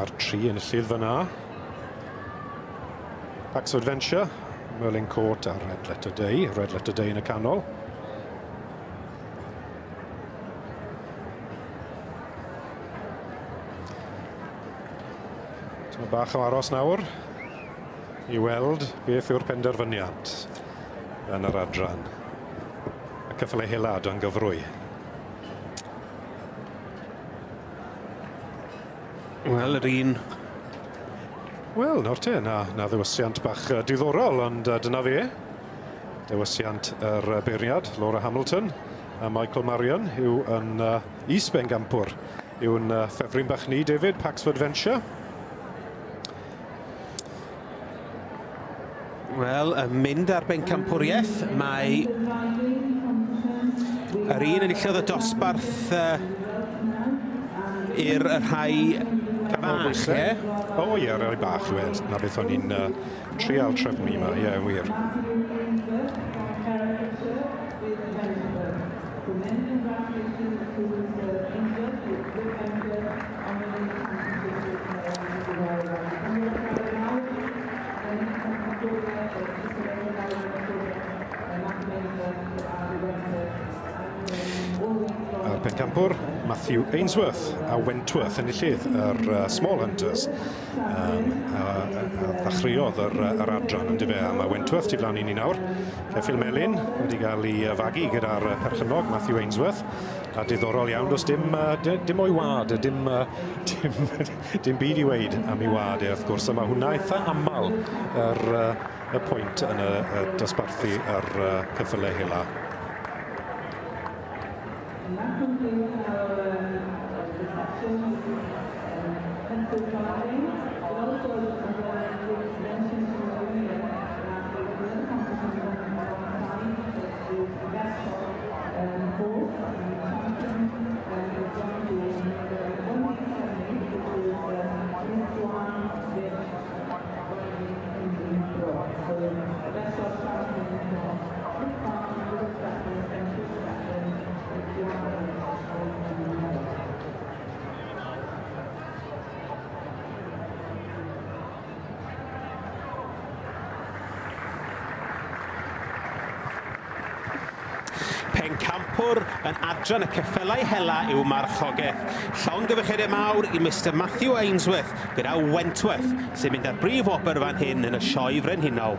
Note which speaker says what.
Speaker 1: Mae'r 3 enillydd fyna. Pax Adventure, Merlin Court a Red Letter Day. Red Letter Day yn y canol. Dyma bach o aros nawr i weld beth yw'r penderfyniad yn yr adran. Y ceffylau hela dan gyfrwy.
Speaker 2: Wel, yr un...
Speaker 1: Wel, nawr te, na ddewysiant bach diddorol, ond dyna fe. Dewysiant yr beirniad, Laura Hamilton a Michael Marion, yw yn is-bengampwr. Yw'n ffefryn bach ni, David, Pax Adventure.
Speaker 2: Wel, yn mynd ar bencampwriaeth, mae yr un enillodd y dosbarth i'r rhai bach, ie?
Speaker 1: O ie, rhai bach yw e. Na beth o'n i'n trial trefnu yma, ie, wir. A'r pencampwr, Matthew Ainsworth a Wentworth enillydd yr Small Hunters. A ddechreuodd yr adran yn dyfe, a mae Wentworth tu flaen i ni nawr. Ceffyl melyn wedi cael ei fagu gyda'r perchennog Matthew Ainsworth. A diddorol iawn, does dim o'i wad, dim byd i weud am ei wad e, wrth gwrs. A mae hwnna eitha aml y pwynt yn y dosbarthu yr ceffylau hela.
Speaker 2: Pencampwr yn adran y ceffylau hela yw marchogaeth. Llongyfarchiadau mawr i Mr Matthew Ainsworth gyda Wentworth, sy'n mynd ar brif wobr fan hyn yn y Sioe Frenhinol.